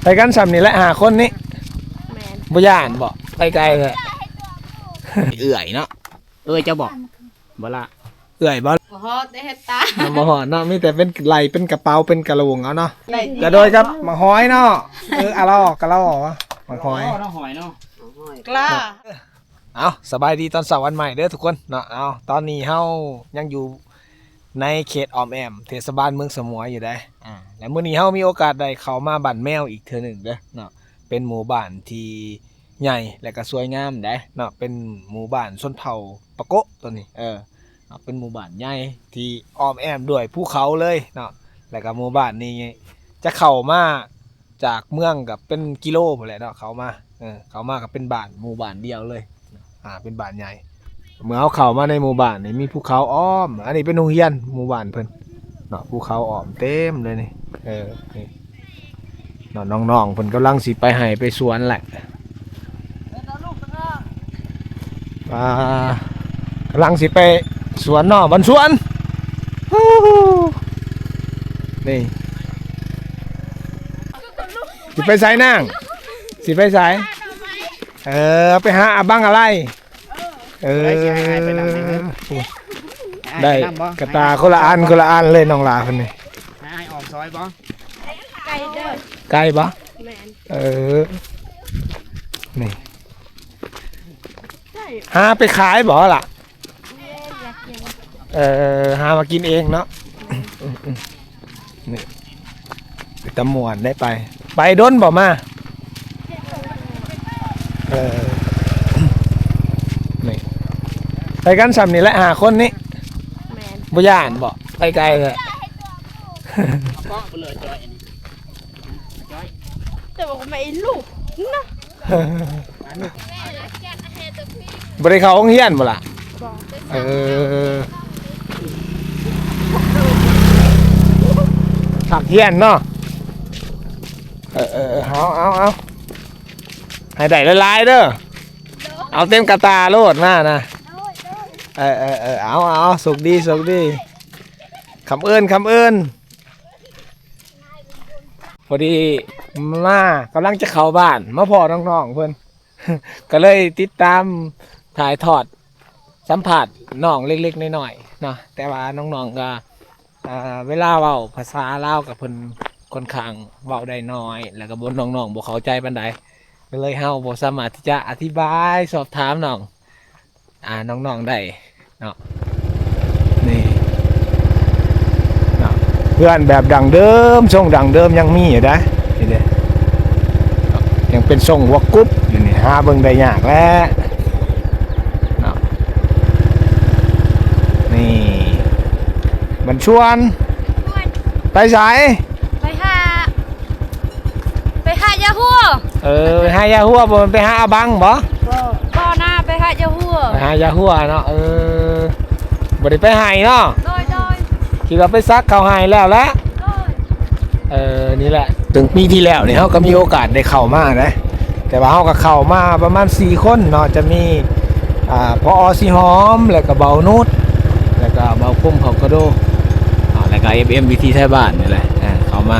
ໄປກັນສ່ຳນີ້ແຫຼະ ຫ້າຄົນນີ້. ແມ່ນ. ບໍ່ຢ້ານບໍ? ໄປໄກແທ້. ເອື້ອຍເນາະ. ເອື້ອຍເຈົ້າບໍ? ບໍ່ລະ. ເອື້ອຍບໍ? ມາຮອດໄດ້ເຮັດຕາ. ມາຮອດເນາະ ມີແຕ່ເປັນໄລ່ເປັນກະເປົາເປັນກະໂຫຼງເອົາເນາະ. ກະໂດຍກັບໝາກຫອຍເນາະ. ເອີ ອະລໍ ກະລໍ ໝາກຫອຍ. ເນາະ ຫອຍເນາະ. ກະລໍ. ເອົາ ສະບາຍດີຕອນເຊົ້າວັນໃໝ່ເດີທຸກຄົນເນາະ. ເອົາ ຕອນນີ້ເຮົາຍັງຢູ່ໃນເຂດອ້ອມແອ້ມເທດສະບານເມືອງສະໝວຍຢູ່ເດ້. ອາ ແລະມື້ນີ້ເຮົາມີໂອກາດໄດ້ເຂົ້າມາບ້ານແມວອີກເທື່ອໜຶ່ງເດີເນາະ. ເປັນໝູ່ບ້ານທີ່ໃຫຍ່ ແລະກະສວຍງາມເດ້ເນາະ. ເປັນໝູ່ບ້ານຊົນເຜົ່າປາໂກະໂຕນີ້. ເອີ ເນາະ ເປັນໝູ່ບ້ານໃຫຍ່ທີ່ອ້ອມແອ້ມດ້ວຍພູເຂົາເລີຍເນາະ. ແລະກະໝູ່ບ້ານນີ້ຈະເຂົ້າມາ ຈາກເມືອງກໍເປັນກິໂລພຸ້ນແຫຼະເນາະ ເຂົ້າມາ. ເອີ ເຂົ້າມາກໍເປັນບ້ານ ໝູ່ບ້ານດຽວເລີຍ. ອ່າ ເປັນບ້ານໃຫຍ່. ເມື່ອເຮົາເຂົ້າມາໃນໝູ່ບ້ານນີ້ ມີພູເຂົາອ້ອມ. ອັນນີ້ເປັນໂຮງຮຽນໝູ່ບ້ານເພິ່ນເນາະ. ພູເຂົາອ້ອມເຕັມເລີຍນີ້. ເອີ ນີ້ເນາະ ນ້ອງໆເພິ່ນກຳລັງຊິໄປໄຮ່ໄປສວນແຫຼະ. ອ່າ ກຳລັງຊິໄປສວນເນາະ ບ້ານສວນ. ຮູ້ ນີ້ ຊິໄປໃສນາງ? ຊິໄປໃສ? ເອີ ໄປຫາອາບັງອາໄລ. ເອີ ໄດ້ກະຕ່າຄົນລະອັນ ຄົນລະອັນເລີຍ ນ້ອງຫຼ້າເພິ່ນນີ້. ໃຫ້ອ້ອມຊອຍບໍ່? ໄກເດີ. ໄກບໍ່? ແມ່ນ. ເອີ ນີ້ ຫາໄປຂາຍບໍ່ລະ? ເອີ ຫາມາກິນເອງເນາະ. ນີ້ ເປັນຕາມ່ວນໄດ໋. ໄປ ໄປດົນບໍ່ມາ? ເອີ ນີ້ ໄປກັນສ່ຳນີ້ແຫຼະ ຫ້າຄົນນີ້. ແມ່ນ. ບໍ່ຢ້ານບໍ? ໄປໄກແທ້. ແຕ່ວ່າກໍມາອີລູກນະ. ບໍ່ໄດ້ເຂົ້າໂຮງຮຽນບໍ່ລະ? ບໍ່. ເອີ ພັກຮຽນເນາະ. ເອີ ເອີ ເອີ ເອົາ ເອົາ ເອົາ ໃຫ້ໄດ້ຫຼາຍໆເດີ. ເອົາເຕັມກະຕ່າໂລດມານະ. ເອີ ເອີ ເອີ ເອົາ ເອົາ ໂຊກດີ ໂຊກດີ. ຄຳເອີ້ນ ຄຳເອີ້ນ. ພໍດີມາ ກຳລັງຈະເຂົ້າບ້ານ ມາພໍ້ນ້ອງໆເພິ່ນ ກໍເລີຍຕິດຕາມຖ່າຍທອດສຳພາດນ້ອງເລັກໆນ້ອຍໆເນາະ. ແຕ່ວ່ານ້ອງໆກໍ ອ່າ ເວລາເວົ້າພາສາລາວກໍເພິ່ນຄ່ອນຂ້າງເວົ້າໄດ້ໜ້ອຍ ແລ້ວກໍບໍ່ ນ້ອງໆບໍ່ເຂົ້າໃຈປານໃດ ກໍເລີຍເຮົາບໍ່ສາມາດທີ່ຈະອະທິບາຍສອບຖາມນ້ອງ ອ່າ ນ້ອງໆໄດ້ເນາະ. ນີ້ເນາະ ເຮືອນແບບດັ້ງເດີມ ຊົງດັ້ງເດີມຍັງມີຢູ່ເດ້. ນີ້ເດ້ ຍັງເປັນຊົງຫົວກຸບຢູ່ນີ້ ຫາເບິ່ງໄດ້ຍາກແຫຼະເນາະ. ນີ້ ບ້ານຊວນ ໄປໃສ? ໄປຫາ ໄປຫາຢາຫົວ. ເອີ ໄປຫາຢາຫົວ ບໍ່ແມ່ນໄປຫາອາບັງບໍ? ບໍ່ ບໍ່ນາ ໄປຫາຢາຫົວ. ໄປຫາຢາຫົວເນາະ. ເອີ ບໍ່ໄດ້ໄປໄຮ່ເນາະ. ໂດຍ ໂດຍ. ຄິດວ່າໄປສັກເຂົ້າໄຮ່ແລ້ວແຫຼະ. ໂດຍ. ເອີ ນີ້ແຫຼະ ເຖິງປີທີ່ແລ້ວນີ້ ເຮົາກໍມີໂອກາດໄດ້ເຂົ້າມາເດ້. ແຕ່ວ່າເຮົາກໍເຂົ້າມາປະມານສີ່ຄົນເນາະ ຈະມີ ອ່າ ພໍ ສີຫອມ ແລ້ວກໍເບົານູດ ແລ້ວກໍເບົາຄົມເຂົາກະໂດ ອ່າ ແລ້ວກໍ ເອັຟເອັມ ວິຖີໄທບ້ານນີ້ແຫຼະ. ເຂົ້າມາ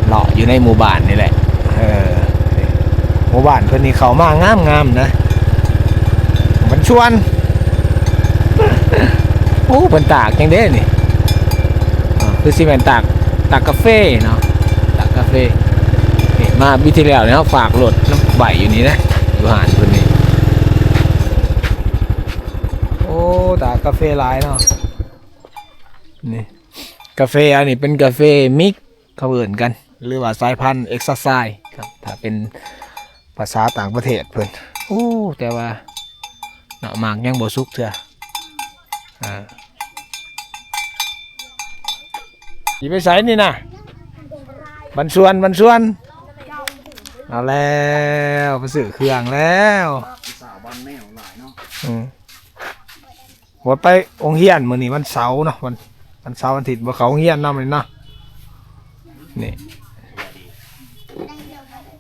ເລາະຢູ່ໃນໝູ່ບ້ານນີ້ແຫຼະ. ເອີ ໝູ່ບ້ານເພິ່ນນີ້ເຂົ້າມາງາມໆນະ ມັນຊວນ. ໂອ້ ເພິ່ນຕາກຫຍັງເດ້ນີ້? ອ່າ ຄືຊິແມ່ນຕາກ ຕາກກາເຟເນາະ ຕາກກາເຟ. ນີ້ ມາປີທີ່ແລ້ວນີ້ ເຮົາຝາກລົດນຳໄວ້ຢູ່ນີ້ນະ ຢູ່ຮ້ານເພິ່ນນີ້. ໂອ້ ຕາກກາເຟຫຼາຍເນາະ. ນີ້ ກາເຟອັນນີ້ເປັນກາເຟມິກ ເຂົາເອີ້ນກັນ ຫຼືວ່າສາຍພັນເອັກຊາໄຊ ຄັບ ຖ້າເປັນພາສາຕ່າງປະເທດເພິ່ນ. ໂອ້ ແຕ່ວ່າເນາະ ໝາກຍັງບໍ່ສຸກເທື່ອ. ອ່າ ຊິໄປໃສນີ້ນະ? ບ້ານສວນ ບ້ານສວນ. ເອົາແລ້ວ ໄປຊື້ເຄື່ອງແລ້ວ. ອືມ ວ່າໄປໂຮງຮຽນ ມື້ນີ້ວັນເສົາເນາະ ວັນ ວັນເສົາວັນອາທິດ ບໍ່ເຂົ້າໂຮງຮຽນເນາະ ມື້ນີ້ເນາະ. ນີ້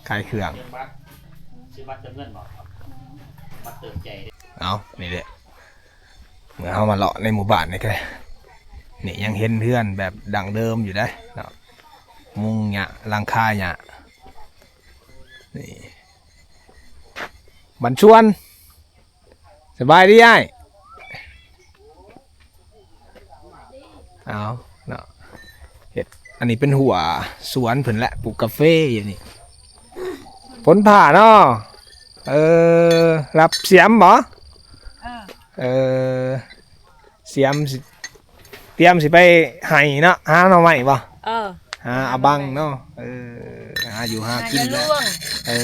ຂາຍເຄື່ອງ ຊື້ບັດເຕີມເງິນບໍ? ບັດເຕີມໃຈເດ້. ເອົາ ນີ້ແຫຼະ ເມື່ອເຮົາມາເລາະໃນໝູ່ບ້ານນີ້ກໍ ນີ້ຍັງເຫັນເຮືອນແບບດັ້ງເດີມຢູ່ເດ້ເນາະ. ມຸງຫຍ້າ ຫຼັງຄາຫຍ້າ ນີ້ ບັນຊວນ ສະບາຍດີອ້າຍ ເອົາເນາະ ເຮັດ ອັນນີ້ເປັນຮົ້ວສວນເພິ່ນແຫຼະ ປູກກາເຟຢູ່ນີ້ ຝົນຟ້າເນາະ ເອີ ລັບສຽມບໍ? ເອີ ເອີ ສຽມຊິ ຕຽມຊິໄປໄຮ່ເນາະ ຫາໜໍ່ໄມ້ບໍ? ເອີ ຫາອາບັງເນາະ ເອີ ຫາຢູ່ຫາກິນແຫຼະ ເອີ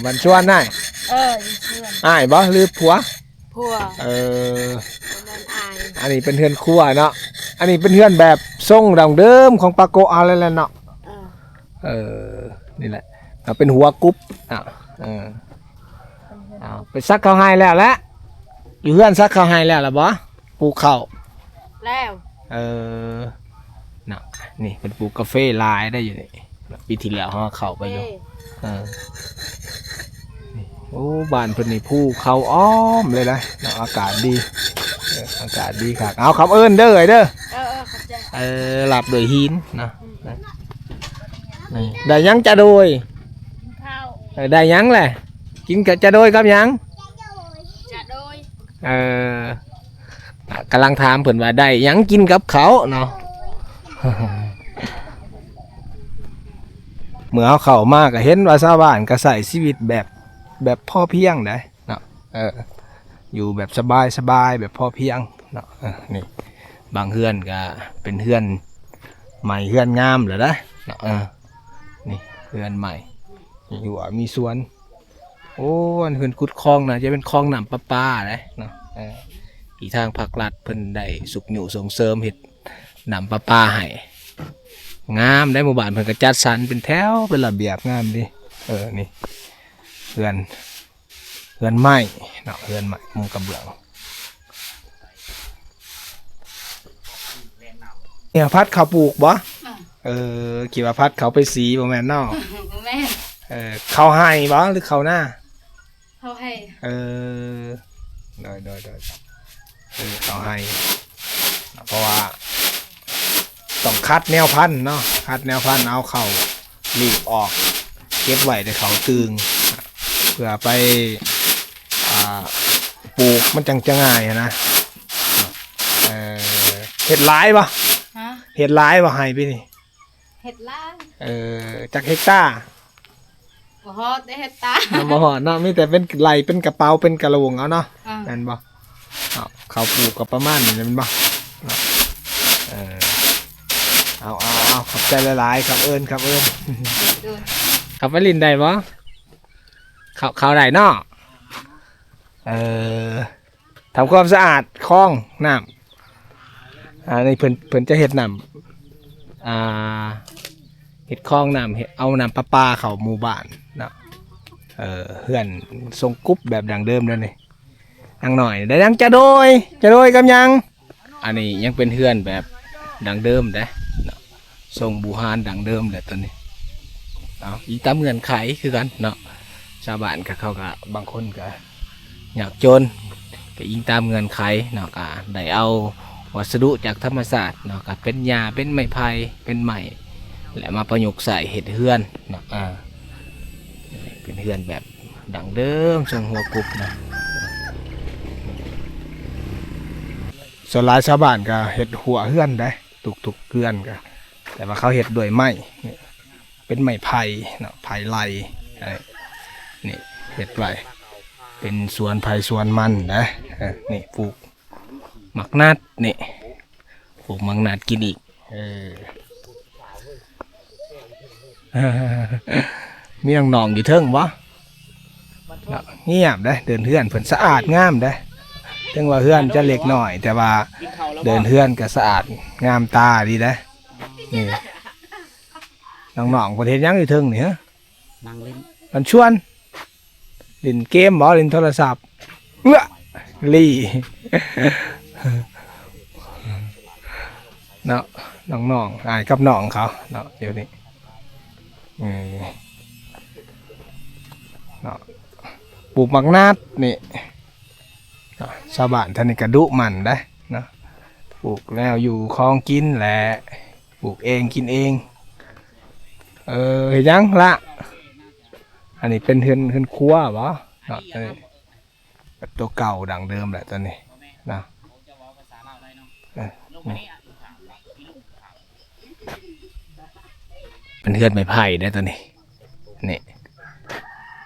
ບັນຊວນນາຍ ເອີ ຢູ່ເຮືອນ ອ້າຍບໍ ຫຼືຜົວ? ຜົວ ເອີ ອັນນີ້ເປັນເຮືອນຄົວເນາະ ອັນນີ້ເປັນເຮືອນແບບຊົງດັ້ງເດີມຂອງປາໂກະເຮົາແລ້ວເນາະ ເອີ ເອີ ນີ້ແຫຼະ ເປັນຫົວກຸບເນາະ ເອີ ເອົາ ໄປສັກເຂົ້າໄຮ່ແລ້ວແຫຼະ ຢູ່ເຮືອນສັກເຂົ້າໄຮ່ແລ້ວລະບໍ? ປູກເຂົ້າແລ້ວ ເອີ ນະ ນີ້ເພິ່ນປູກກາເຟຫຼາຍໄດ໋ຢູ່ນີ້ ປີທີ່ແລ້ວເຮົາເຂົ້າໄປຢູ່ ເອີ ນີ້ ໂອ້ ບ້ານເພິ່ນນີ້ພູເຂົາອ້ອມເລີຍນະເນາະ ອາກາດດີ ເອີ ອາກາດດີຄັກ ເອົາ ຄຳເອີ້ນເດີ ເດີ ເອີ ເອີ ຂອບໃຈ ເອີ ລັບດ້ວຍຫີນເນາະ ອືມ ນີ້ ໄດ້ຫຍັງຈະໂດຍ? ກິນເຂົ້າ ເອີ ໄດ້ຫຍັງແຫຼະ? ກິນກະຈະໂດຍກັບຫຍັງ? ຈະໂດຍ ເອີ ກຳລັງຖາມເພິ່ນວ່າໄດ້ຫຍັງກິນກັບເຂົ້າເນາະ ເມື່ອເຮົາເຂົ້າມາກະເຫັນວ່າຊາວບ້ານກະໃຊ້ຊີວິດແບບ ແບບພໍພຽງໄດ໋ເນາະ ເອີ ຢູ່ແບບສະບາຍໆ ແບບພໍພຽງເນາະ ເອີ ນີ້ ບາງເຮືອນກະເປັນເຮືອນໃໝ່ ເຮືອນງາມແລ້ວນະເນາະ ເອີ ນີ້ເຮືອນໃໝ່ ມີຮົ້ວ ມີສວນ ໂອ້ ອັນເຮືອນຂຸດຄອງນະ ຈະເປັນຄອງນ້ຳປະປາໄດ໋ເນາະ ເອີ ອີກທາງພາກລັດເພິ່ນໄດ້ຊຸກຍູ້ສົ່ງເສີມເຮັດນ້ຳປະປາໃຫ້ ງາມໄດ໋ ໝູ່ບ້ານເພິ່ນກະຈັດສັນເປັນແຖວເປັນລະບຽບງາມດີ ເອີ ນີ້ ເຮືອນ ເຮືອນໄມ້ເນາະ ເຮືອນໄມ້ມຸງກະເບື້ອງ ເນຍ ພັດເຂົ້າປູກບໍ? ເອີ ຄິດວ່າພັດເຂົ້າໄປສີ ບໍ່ແມ່ນເນາະ ບໍ່ແມ່ນ ເອີ ເຂົ້າໄຮ່ບໍ ຫຼືເຂົ້ານາ? ເຂົ້າໄຮ່ ເອີ ໂດຍ ໂດຍ ໂດຍ ເອີ ເຂົ້າໄຮ່ ເພາະວ່າຕ້ອງຄັດແນວພັນເນາະ ຄັດແນວພັນ ເອົາເຂົ້າລີບອອກ ເກັບໄວ້ແຕ່ເຂົ້າຕື່ງ ເພື່ອໄປ ອ່າ ປູກມັນຈັ່ງຈະງ່າຍຫັ້ນນະ ເອີ ເຮັດຫຼາຍບໍ່? ຮະ? ເຮັດຫຼາຍບໍ່ໄຮ່ປີນີ້? ເຮັດຫຼາຍ ເອີ ຈັກເຮັກຕາ? ບໍ່ຮອດເດ້ເຮັກຕາ ຍັງບໍ່ຮອດເນາະ ມີແຕ່ເປັນໄລ່ເປັນກະເປົາເປັນກະໂຫຼງເອົາເນາະ ອ່າ ແມ່ນບໍ່? ເອົາ ເຂົ້າປູກກໍປະມານນີ້ແຫຼະແມ່ນບໍ່? ເນາະ ເອີ ເອົາ ເອົາ ເອົາ ຂອບໃຈຫຼາຍໆ ຄຳເອີ້ນ ຄຳເອີ້ນ ໂດຍ ເຂົ້າໄປຫຼິ້ນໄດ້ບໍ່? ເຂົ້າ ເຂົ້າໄດ້ເນາະ ເອີ ທຳຄວາມສະອາດຄອງນ້ຳ ອັນນີ້ເພິ່ນ ເພິ່ນຈະເຮັດນ້ຳ ອ່າ ເຮັດຄອງນ້ຳ ເຮັດ ເອົານ້ຳປະປາເຂົ້າໝູ່ບ້ານເນາະ ເອີ ເຮືອນຊົງກຸບແບບດັ້ງເດີມເດີນີ້ ນາງນ້ອຍ ໄດ້ຫຍັງຈະໂດຍ ຈະໂດຍກັບຫຍັງ? ອັນນີ້ຍັງເປັນເຮືອນແບບດັ້ງເດີມເດ້ເນາະ ຊົງບູຮານດັ້ງເດີມແຫຼະໂຕນີ້ ເອົາ ອີງຕາມເງື່ອນໄຂຄືກັນເນາະ ຊາວບ້ານກະ ເຂົາກະ ບາງຄົນກະຍາກຈົນ ກະອີງຕາມເງື່ອນໄຂເນາະ ກະໄດ້ເອົາວັດສະດຸຈາກທຳມະຊາດເນາະ ກະເປັນຫຍ້າ ເປັນໄມ້ໄຜ່ ເປັນໄມ້ ແລະ ມາປະຍຸກໃຊ້ເຮັດເຮືອນເນາະ ອ່າ ເປັນເຮືອນແບບ ດັ້ງເດີມຊົງຫົວກຸບນະ ສ່ວນຫຼາຍຊາວບ້ານກະເຮັດຮົ້ວເຮືອນໄດ໋ ທຸກໆເຮືອນກະ ແຕ່ວ່າເຂົາເຮັດດ້ວຍໄມ້ ເປັນໄມ້ໄຜ່ເນາະ ໄຜ່ໄລ່ ນີ້ເຮັດໄວ້ ເປັນສວນໃຜສວນມັນນະ ນີ້ປູກ ໝາກນັດນີ້ ປູກໝາກນັດກິນອີກ ເອີ ມີນ້ອງໆຢູ່ເທິງບໍ່? ງຽບເດ້ ເດີ່ນເຮືອນເພິ່ນສະອາດງາມເດ້ ເຖິງວ່າເຮືອນຈະເລັກນ້ອຍ ແຕ່ວ່າເດີ່ນເຮືອນກໍສະອາດງາມຕາດີເດ້ ນີ້ ນ້ອງໆເພິ່ນເຮັດຫຍັງຢູ່ເທິງນີ້? ນັ່ງຫຼິ້ນ ມັນຊວນຫຼິ້ນເກມບໍ? ຫຼິ້ນໂທລະສັບ ເອື້ອ ລີ້ ເນາະ ນ້ອງໆ ອ້າຍກັບນ້ອງເຂົາເນາະ ຢູ່ນີ້ ເອີ ເນາະ ປູກໝາກນັດນີ້ ເນາະ ຊາວບ້ານທ່ານນີ້ກະດຸໝັ່ນເດ້ເນາະ ປູກແນວຢູ່ຂອງກິນແຫຼະ ປູກເອງກິນເອງ. ເອີ ເຮັດຫຍັງລະ? ອັນນີ້ເປັນເຮືອນ ເຮືອນຄົວບໍ? ເນາະ ເອີ ແບບຕົວເກົ່າດັ້ງເດີມແຫຼະຕົວນີ້ນະ. ເອີ ເປັນເຮືອນໄມ້ໄຜ່ເດ້ຕົວນີ້. ນີ້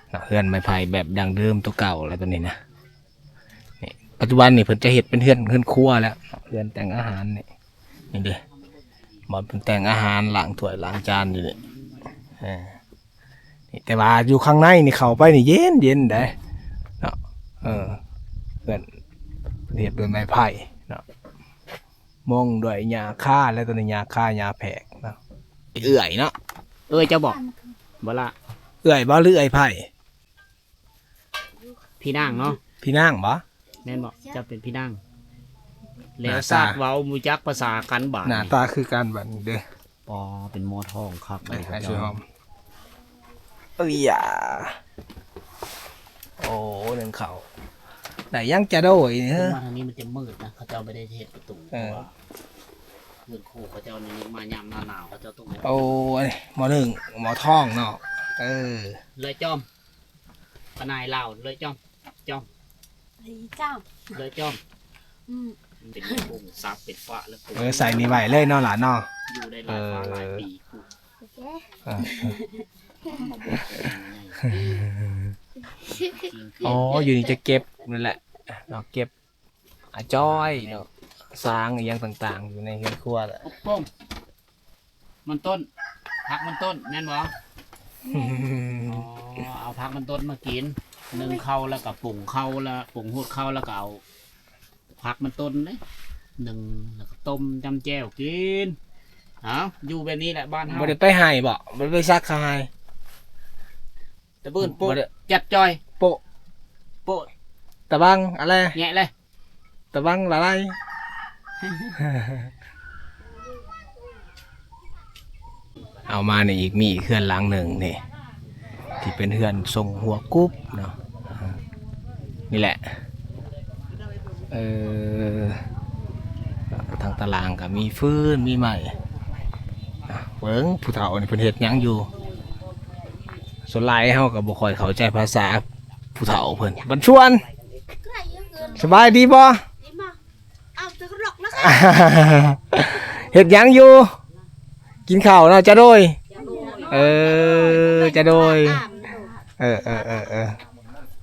ເນາະ ເຮືອນໄມ້ໄຜ່ແບບດັ້ງເດີມຕົວເກົ່າແຫຼະຕົວນີ້ນະ. ນີ້ ປັດຈຸບັນນີ້ເພິ່ນຈະເຮັດເປັນເຮືອນ ເຮືອນຄົວແລ້ວ ເຮືອນແຕ່ງອາຫານນີ້. ນີ້ເດ້ ບ່ອນເພິ່ນແຕ່ງອາຫານ ລ້າງຖ້ວຍລ້າງຈານຢູ່ນີ້. ເອີ ນີ້ ແຕ່ວ່າຢູ່ຂ້າງໃນນີ້ ເຂົ້າໄປນີ້ເຢັນໆ ເດ້ເນາະ. ເອີ ເຮືອນເຮັດດ້ວຍໄມ້ໄຜ່ເນາະ ມຸງດ້ວຍຫຍ້າຄາ ແລະ ຕົວນີ້ຫຍ້າຄາ ຫຍ້າແພກເນາະ. ເອື້ອຍເນາະ ເອື້ອຍເຈົ້າບໍ? ບໍ່ລະ ເອື້ອຍບໍ ຫຼືເອື້ອຍໃຜ? ພີ່ນາງເນາະ ພີ່ນາງບໍ? ແມ່ນບໍ? ເຈົ້າເປັນພີ່ນາງ ແລ້ວຊາດເວົ້າບໍ່ຈັກພາສາກັນບາດນີ້. ໜ້າຕາຄືກັນບາດນີ້ເດີ. ປໍ ເປັນໝໍ້ທອງຄັກ ເອີຍ ເອົາ ເອົາ ເອົາ ເອົາ ໂອ້ ໜຶ້ງເຂົ້າ ໄດ້ຫຍັງຈະໂດຍນີ້? ເອີ ມາທາງນີ້ມັນຈະມືດນະ ເຂົາເຈົ້າບໍ່ໄດ້ເຮັດປະຕູ ເອີ ເພາະວ່າເຮືອນຄູ່ເຂົາເຈົ້ານີ້ມາຍາມໜ້າໜາວ ເຂົາເຈົ້າຕ້ອງ ໂອ້ຍ ໝໍ້ໜຶ້ງ ໝໍ້ທອງເນາະ. ເອີ ເລີຍຈອມ ປານາຍລາວເລີຍຈອມ ຈອມ ເລີຍຈອມ ເລີຍຈອມ ອືມ ເປັນກຸ້ງສັບເປັນປະແລ້ວ ເອີ ໃສ່ນີ້ໄວ້ເລີຍເນາະຫຼານເນາະ. ຢູ່ໄດ້ຫຼາຍ ເອີ ປາຫຼາຍປີ ເອີ ມາບອກ ອໍ ຢູ່ນີ້ຈະເກັບນັ້ນແຫຼະເນາະ ເກັບອາຈອຍເນາະ ສາງອີ່ຫຍັງຕ່າງໆ ຢູ່ໃນເຮືອນຄົວແຫຼະ. ອົບປົມ ມັນຕົ້ນ ຜັກມັນຕົ້ນແມ່ນບໍ່? ອໍ ເອົາຜັກມັນຕົ້ນມາກິນ ໜຶ້ງເຂົ້າແລ້ວກໍປຸງເຂົ້າ ແລ້ວປຸງໂຮດເຂົ້າ ແລ້ວກໍເອົາຜັກມັນຕົ້ນເດ້ ໜຶ້ງແລ້ວກໍຕົ້ມຈ້ຳແຈ່ວກິນ. ເອົາ ຢູ່ແບບນີ້ແຫຼະບ້ານເຮົາ. ບໍ່ໄດ້ໄປໄຮ່ບໍ? ບໍ່ໄດ້ໄປສັກເຂົ້າໄຮ່? ຕະບືນໂປະ ຈັດຈ່ອຍ ໂປະ ໂປະ ຕະບັງອະໄລ ແຍະເລີຍ ຕະບັງລະໄລ. ເອົາມານີ້ອີກ ມີອີກເຮືອນຫຼັງໜຶ່ງນີ້ ທີ່ເປັນເຮືອນຊົງຫົວກຸບເນາະ. ນີ້ແຫຼະ ເອີ ທາງຕາລ່າງກໍມີຟືນມີໄມ້. ອ່ະ ເບິ່ງຜູ້ເຖົ້ານີ້ເພິ່ນເຮັດຫຍັງຢູ່. ສ່ວນຫຼາຍເຮົາກໍບໍ່ຄ່ອຍເຂົ້າໃຈພາສາຜູ້ເຖົ້າເພິ່ນ. ບັນຊວນ ສະບາຍດີບໍ່? ເຮັດຫຍັງຢູ່? ກິນເຂົ້າເນາະ ຈະໂດຍ. ເອີ ຈະໂດຍ ເອີ ເອີ ເອີ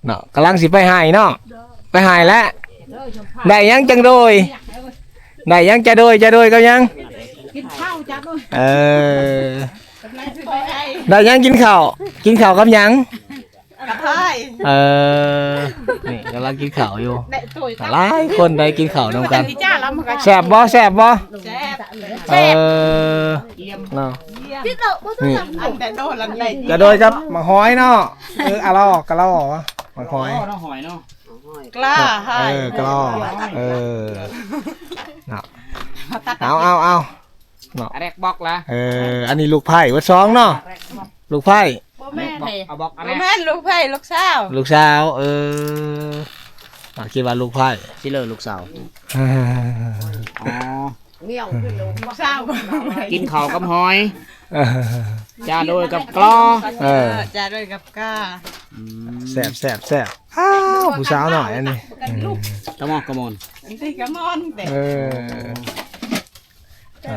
ເນາະ ກຳລັງຊິໄປໄຮ່ເນາະ ໄປໄຮ່ແລ້ວ. ໄດ້ຫຍັງຈັງໂດຍ? ໄດ້ຫຍັງຈະໂດຍ? ຈະໂດຍກັບຫຍັງ? ກິນເຂົ້າຈ້າໂດຍ. ເອີ ໄດ້ຫຍັງກິນເຂົ້າ? ກິນເຂົ້າກັບຫຍັງ? ກັບໄຜ່. ເອີ ນີ້ກຳລັງກິນເຂົ້າຢູ່ ຫຼາຍຄົນໄດ້ກິນເຂົ້ານຳກັນ. ແຊບບໍ່? ແຊບບໍ່? ແຊບ ເອີ ເນາະ ນີ້ ຈະໂດຍກັບໝາກຫອຍເນາະ. ເອີ ອາລໍ ກະລໍ ໝາກຫອຍ ໝາກຫອຍເນາະ ກະລໍ ເອີ ກະລໍ ເອີ ເນາະ ເອົາ ເອົາ ເອົາ ເນາະ ແຣກບອກລະ. ເອີ ອັນນີ້ລູກໃພ້ເບິດສອງເນາະ ລູກໃພ້. ບໍ່ແມ່ນເດ ເອົາບອກ ບໍ່ແມ່ນລູກໃພ້ ລູກສາວ ລູກສາວ. ເອີ ອ່າ ຄິດວ່າລູກໃພ້ ຊິເລີລູກສາວ. ອໍ ລູກສາວ ກິນເຂົ້າກັບຫອຍ ເອີ ຈາໂດຍກັບກລໍ. ເອີ ຈາໂດຍກັບກາ. ອືມ ແຊບໆໆ. ອ້າວ ຜູ້ສາວນ້ອຍອັນນີ້ ກະມອນ ກະມອນ ເອີ ເອີ ເອີ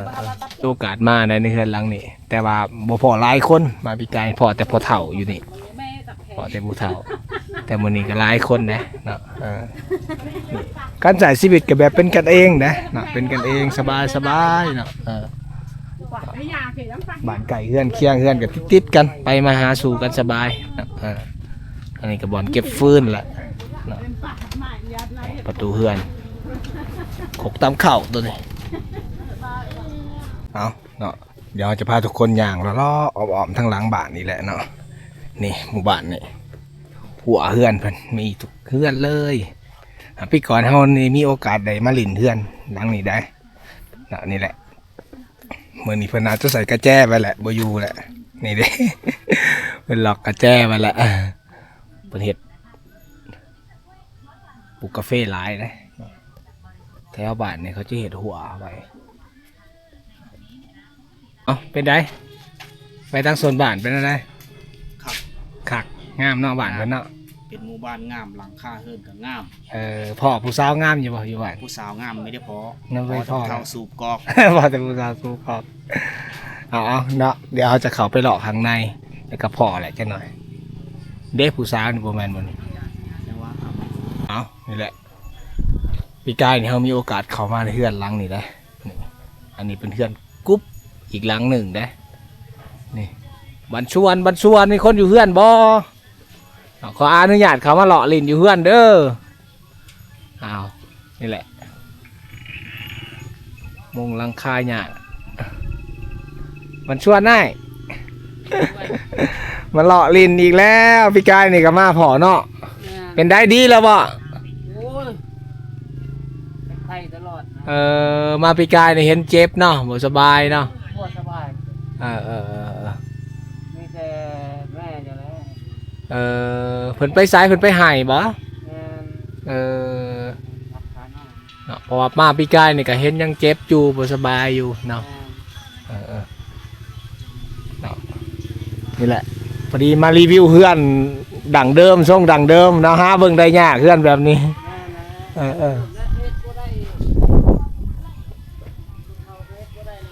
ໂອກາດມາໄດ້ໃນເຮືອນຫຼັງນີ້ ແຕ່ວ່າບໍ່ພໍ້ຫຼາຍຄົນ ມາປີກາຍພໍ້ແຕ່ພໍ່ເຖົ້າຢູ່ນີ້ ພໍ້ແຕ່ຜູ້ເຖົ້າ ແຕ່ມື້ນີ້ກໍຫຼາຍຄົນເດ້ເນາະ. ເອີ ການໃຊ້ຊີວິດກໍແບບເປັນກັນເອງເດ້ເນາະ ເປັນກັນເອງ ສະບາຍໆເນາະ. ເອີ ບ້ານໃກ້ເຮືອນຄຽງ ເຮືອນກໍຕິດໆກັນ ໄປມາຫາສູ່ກັນສະບາຍເນາະ. ເອີ ອັນນີ້ກໍບ່ອນເກັບຟືນແຫຼະເນາະ ປະຕູເຮືອນ ຄົກຕຳເຂົ້າໂຕນີ້. ເອົາເນາະ ດຽວເຮົາຈະພາທຸກຄົນຍ່າງເລາະໆອ້ອມໆທາງຫຼັງບ້ານນີ້ແຫຼະເນາະ. ນີ້ໝູ່ບ້ານນີ້ ຮົ້ວເຮືອນເພິ່ນມີທຸກເຮືອນເລີຍ. ອ່າ ປີກ່ອນເຮົານີ້ມີໂອກາດໄດ້ມາຫຼິ້ນເຮືອນຫຼັງນີ້ໄດ້ເນາະ. ນີ້ແຫຼະ ມື້ນີ້ເພິ່ນອາດຈະໃສ່ກະແຈໄວ້ແຫຼະ ບໍ່ຢູ່ແຫຼະ. ນີ້ເດ້ ເພິ່ນລັອກກະແຈໄວ້ແຫຼະ. ເພິ່ນເຮັດ ປູກກາເຟຫຼາຍເດ້ ແຖວບ້ານນີ້ເຂົາຈະເຮັດຮົ້ວໄວ້. ເອົ້າ ເປັນໃດ? ໄປທາງສວນບ້ານເປັນແນວໃດ? ຄັກ ຄັກ ງາມເນາະ ບ້ານເພິ່ນເນາະ. ເປັນໝູ່ບ້ານງາມ ຫຼັງຄາເຮືອນກໍງາມ. ເອີ ພໍ້ຜູ້ສາວງາມຢູ່ບໍ່ ຢູ່ບ້ານ? ຜູ້ສາວງາມມີແຕ່ພໍ້ ຍັງບໍ່ພໍ້ ພໍ້ແຕ່ຜູ້ເຖົ້າສູບກອກ ພໍ້ແຕ່ຜູ້ສາວສູບກອກ. ເອົາໆ ເນາະ ດຽວເຮົາຈະເຂົ້າໄປເລາະຂ້າງໃນ ແລ້ວກໍພໍ້ແຫຼະຈັກໜ່ອຍ. ເດ້ ຜູ້ສາວນີ້ບໍ່ແມ່ນບໍ່ນີ້? ເອົ້າ ນີ້ແຫຼະ ປີກາຍນີ້ເຮົາມີໂອກາດເຂົ້າມາໃນເຮືອນຫຼັງນີ້ເດ້. ນີ້ ອັນນີ້ເປັນເຮືອນກຸບອີກຫຼັງໜຶ່ງເດ້. ນີ້ ບ້ານຊວນ ບ້ານຊວນ ມີຄົນຢູ່ເຮືອນບໍ່? ຂໍອະນຸຍາດເຂົ້າມາເລາະຫຼິ້ນຢູ່ເຮືອນເດີ. ອ້າວ ນີ້ແຫຼະ ມຸງຫຼັງຄາຫຍ້າ. ມັນຊວນອ້າຍ ມາເລາະຫຼິ້ນອີກແລ້ວ. ປີກາຍນີ້ກໍມາພໍ້ເນາະ. ແມ່ນ. ເປັນໄດ້ດີແລ້ວບໍ່? ໂອ້ຍ ເປັນໄຂ້ຕະຫຼອດນະ. ເອີ ມາປີກາຍນີ້ເຫັນເຈັບເນາະ ບໍ່ສະບາຍເນາະ. ບໍ່ສະບາຍ. ເອີໆໆໆ ມີແຕ່ແມ່ນີ້ແຫຼະ. ເອີ ເພິ່ນໄປໃສ? ເພິ່ນໄປໄຮ່ບໍ່? ແມ່ນ. ເອີ ເນາະ ເພາະວ່າມາປີກາຍນີ້ກໍເຫັນຍັງເຈັບຢູ່ ບໍ່ສະບາຍຢູ່ເນາະ. ແມ່ນ. ເອີໆ ເນາະ ນີ້ແຫຼະ ພໍດີມາຣີວິວເຮືອນດັ້ງເດີມ ຊົງດັ້ງເດີມເນາະ. ຫາເບິ່ງໄດ້ຍາກເຮືອນແບບນີ້. ແມ່ນແຫຼະ. ເອີໆ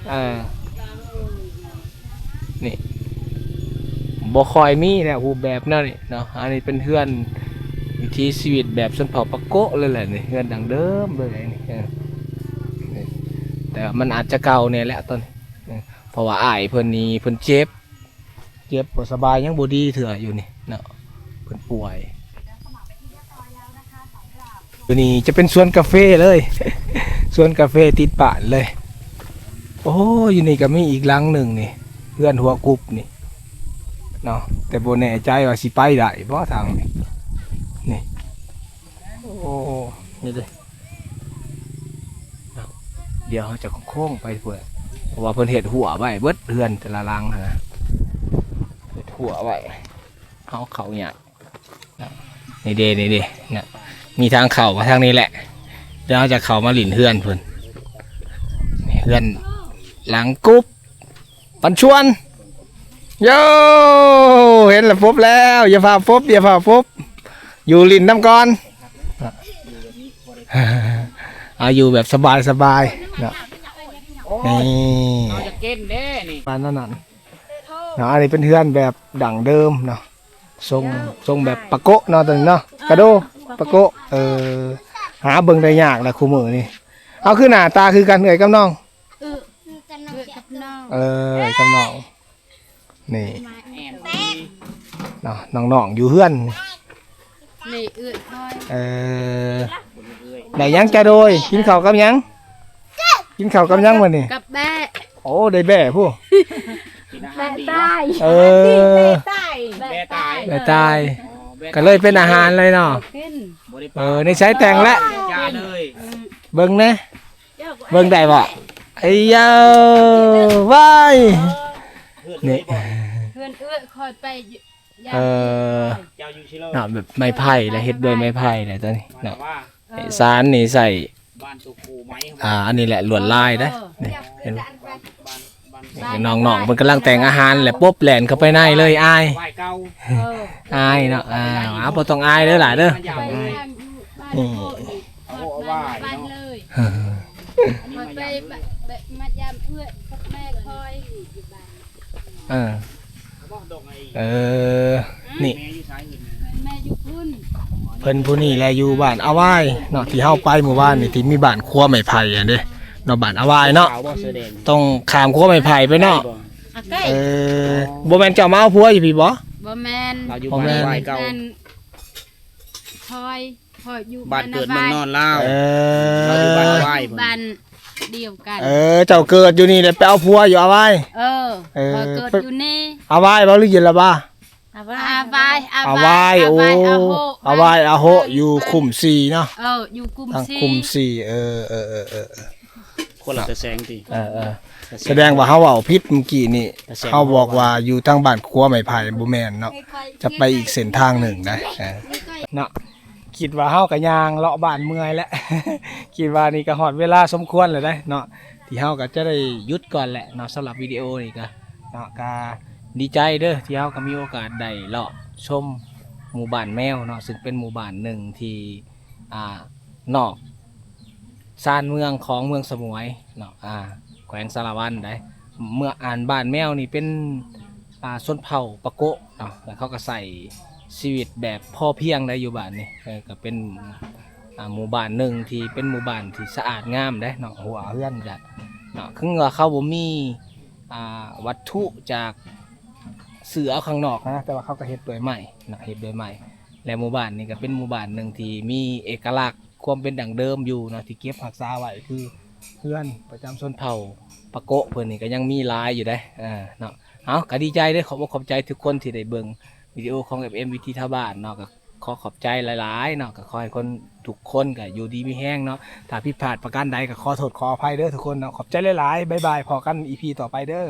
ເອີ ນີ້ ບໍ່ຄ່ອຍມີແລ້ວຮູບແບບແນວນີ້ເນາະ. ອັນນີ້ເປັນເຮືອນວິຖີຊີວິດແບບຊົນເຜົ່າປາໂກະເລີຍແຫຼະນີ້ ເຮືອນດັ້ງເດີມເລີຍນີ້. ເອີ ນີ້ ແຕ່ວ່າມັນອາດຈະເກົ່າແດ່ແຫຼະຕອນນີ້ ເອີ ເພາະວ່າອ້າຍເພິ່ນນີ້ເພິ່ນເຈັບ ເຈັບບໍ່ສະບາຍ ຍັງບໍ່ດີເທື່ອຢູ່ນີ້ເນາະ ເພິ່ນປ່ວຍ. ຢູ່ນີ້ຈະເປັນສວນກາເຟເລີຍ ສວນກາເຟຕິດບ້ານເລີຍ. ໂອ້ ຢູ່ນີ້ກໍມີອີກຫຼັງໜຶ່ງນີ້ ເຮືອນຫົວກຸບນີ້ເນາະ ແຕ່ບໍ່ແນ່ໃຈວ່າຊິໄປໄດ້ບໍ່ທາງນີ້. ນີ້ ໂອ້ ນີ້ເດ້ ດຽວເຮົາຈະໂຄ້ງໄປພຸ້ນ ເພາະວ່າເພິ່ນເຮັດຮົ້ວໄວ້ເບິດ ເຮືອນແຕ່ລະຫຼັງຫັ້ນນະ ເຮັດຮົ້ວໄວ້ ເຮົາເຂົ້າຍາກ. ນີ້ເດ້ ນີ້ເດ້ ນະ ມີທາງເຂົ້າມາທາງນີ້ແຫຼະ. ດຽວເຮົາຈະເຂົ້າມາຫຼິ້ນເຮືອນເພິ່ນ. ນີ້ເຮືອນຫຼັງກຸບ ປັນຊວນ. ໂຢ ເຫັນແລ້ວປົບແລ້ວ ຢ່າຟ້າວປົບ ຢ່າຟ້າວປົບ ຢູ່ຫຼິ້ນນຳກ່ອນ. ເອົາຢູ່ແບບສະບາຍໆ ເນາະ. ນີ້ ເຮົາຈະເກັນເດ້ນີ້ ປານນັ້ນເນາະ. ອັນນີ້ເປັນເຮືອນແບບດັ້ງເດີມເນາະ. ຊົງ ຊົງແບບປາໂກະເນາະ ຕອນນີ້ເນາະ ກະໂດ ປາໂກະ. ເອີ ຫາເບິ່ງໄດ້ຍາກແຫຼະຄູ່ມື້ນີ້. ເອົາ ຄືໜ້າຕາຄືກັນ ເອື້ອຍກັບນ້ອງ? ເອື້ອຍກັບນ້ອງ. ເອີ ເອື້ອຍກັບນ້ອງ. ນີ້ ແອນ ເນາະ ນ້ອງໆຢູ່ເຮືອນ. ນີ້ເອື້ອຍຂ້ອຍ. ເອີ ໄດ້ຫຍັງຈະໂດຍ? ກິນເຂົ້າກັບຫຍັງ? ກິນເຂົ້າກັບຫຍັງມື້ນີ້? ກັບແບ້. ໂອ້ ໄດ້ແບ້ພຸ້ນ. ແບ້ຕາຍ. ເອີ ແບ້ຕາຍ ແບ້ຕາຍ ແບ້ຕາຍ. ອໍ ແບ້ຕາຍ ກໍເລີຍເປັນອາຫານເລີຍເນາະ. ກິນ ເອີ ໃນໃສແຕ່ງແລ້ວ ເບິ່ງແດ່ ເບິ່ງໄດ້ບໍ່? ໄອ້ເຢີ ວ້າຍ ນີ້ ເຮືອນເອື້ອຍຂ້ອຍໄປ. ເອີ ເນາະ ແບບໄມ້ໄຜ່ແຫຼະ ເຮັດດ້ວຍໄມ້ໄຜ່ແຫຼະຕົວນີ້ເນາະ. ສານນີ້ໃຊ້ ອ່າ ອັນນີ້ແຫຼະລວດລາຍເດ້. ນີ້ເຫັນ ນ້ອງໆເພິ່ນກຳລັງແຕ່ງອາຫານແຫຼະ ປົບແລ່ນເຂົ້າໄປໃນເລີຍ ອາຍ ອາຍເນາະ. ອ້າວ ບໍ່ຕ້ອງອາຍເດີຫຼ້າເດີ ບໍ່ຕ້ອງອາຍ. ນີ້ ເອົາໄວ້ເນາະ ເອີ ຂ້ອຍໄປມາ ມາຢາມເອື້ອຍກັບແມ່ຂ້ອຍ. ເອີ ເອີ ນີ້ ແມ່ຢູ່ໃສ? ແມ່ຢູ່ພຸ້ນ. ເພິ່ນຜູ້ນີ້ແຫຼະຢູ່ບ້ານອາວາຍເນາະ ທີ່ເຮົາໄປມື້ວານນີ້ ທີ່ມີບ້ານຄົວໄມ້ໄຜ່ຫັ້ນເດ້ເນາະ ບ້ານອາວາຍເນາະ. ຕ້ອງຂ້າມຂົວໄມ້ໄຜ່ໄປເນາະ. ເອີ ບໍ່ແມ່ນເຈົ້າມາເອົາຜົວຢູ່ພີ້ບໍ່? ບໍ່ແມ່ນ ລາວຢູ່ບ້ານອາວາຍເກົ່າ. ຂ້ອຍ ຂ້ອຍຢູ່ ບ້ານເກີດເມືອງນອນລາວ. ເອີ ເຮົາຢູ່ບ້ານອາວາຍພຸ້ນ ບ້ານດຽວກັນ. ເອີ ເຈົ້າເກີດຢູ່ນີ້ແຫຼະ ໄປເອົາຜົວຢູ່ອາວາຍ. ເອີ ເອີ ຂ້ອຍເກີດຢູ່ນີ້. ອາວາຍບໍ່ ຫຼື ເຢຍລະບາ? ອາວາຍ ອາວາຍ ອາວາຍ. ໂອ້ ອາວາຍ ອາໂຮ ຢູ່ຄຸ້ມສີ່ເນາະ. ເອີ ຢູ່ຄຸ້ມສີ່ ຄຸ້ມສີ່. ເອີ ເອີ ເອີ ເອີ ຄົນລະຕາແສງຕິ. ເອີ ເອີ ຕາແສງ. ສະແດງວ່າເຮົາເວົ້າຜິດມື້ກີ້ນີ້ ຕາແສງ ເຮົາບອກວ່າຢູ່ທາງບ້ານຂົວໄມ້ໄຜ່ ບໍ່ແມ່ນເນາະ ຈະໄປອີກເສັ້ນທາງໜຶ່ງໄດ໋ ເອີ ເນາະ. ຄິດວ່າເຮົາກໍຍ່າງເລາະບ້ານເມື່ອຍແລ້ວ ຄິດວ່ານີ້ກໍຮອດເວລາສົມຄວນແລ້ວໄດ໋ເນາະ. ທີ່ເຮົາກໍຈະໄດ້ຢຸດກ່ອນແຫຼະເນາະ ສຳລັບວິດີໂອນີ້ກໍເນາະ ກໍດີໃຈເດີ ທີ່ເຮົາກໍມີໂອກາດໄດ້ເລາະຊົມໝູ່ບ້ານແມວເນາະ ຊຶ່ງເປັນໝູ່ບ້ານໜຶ່ງທີ່ ອ່າ ນອກຊານເມືອງຂອງເມືອງສະໝວຍເນາະ ອ່າ ແຂວງສາລະວັນໃດ໋. ເມືອງ ອັນ ບ້ານແມວນີ້ເປັນ ອ່າ ຊົນເຜົ່າປາໂກະເນາະ ແລ້ວເຂົາກໍໃຊ້ຊີວິດແບບພໍພຽງໄດ໋ຢູ່ບ້ານນີ້ ເອີ ກໍເປັນ ອ່າ ໝູ່ບ້ານໜຶ່ງທີ່ເປັນໝູ່ບ້ານທີ່ສະອາດງາມເດ້ເນາະ ຫົວເຮືອນກະເນາະ ເຖິງວ່າເຂົາບໍ່ມີ ອ່າ ວັດຖຸຈາກຊື້ເອົາຂ້າງນອກນະ ແຕ່ວ່າເຂົາກໍເຮັດດ້ວຍໄມ້ເນາະ ເຮັດດ້ວຍໄມ້ ແລະ ໝູ່ບ້ານນີ້ກໍເປັນໝູ່ບ້ານໜຶ່ງທີ່ມີເອກະລັກຄວາມເປັນດັ້ງເດີມຢູ່ເນາະ ທີ່ເກັບຮັກສາໄວ້ ຄືເຮືອນປະຈຳຊົນເຜົ່າປາໂກະເພິ່ນນີ້ກໍຍັງມີຫຼາຍຢູ່ເດ້ ເອີ ເນາະ. ເອົາ ກໍດີໃຈເດີ ຂອບອົກຂອບໃຈທຸກຄົນທີ່ໄດ້ເບິ່ງວິດີໂອຂອງ ເອັຟເອັມ ວິຖີຊາວບ້ານເນາະ ກໍ ຂໍຂອບໃຈຫຼາຍໆເນາະ ກໍຂໍໃຫ້ຄົນ ທຸກຄົນກໍຢູ່ດີມີແຮງເນາະ ຖ້າຜິດພາດປະການໃດກໍຂໍໂທດຂໍອະໄພເດີທຸກຄົນເນາະ ຂອບໃຈຫຼາຍໆ ບາຍບາຍ ພໍ້ກັນອີພີຕໍ່ໄປເດີ.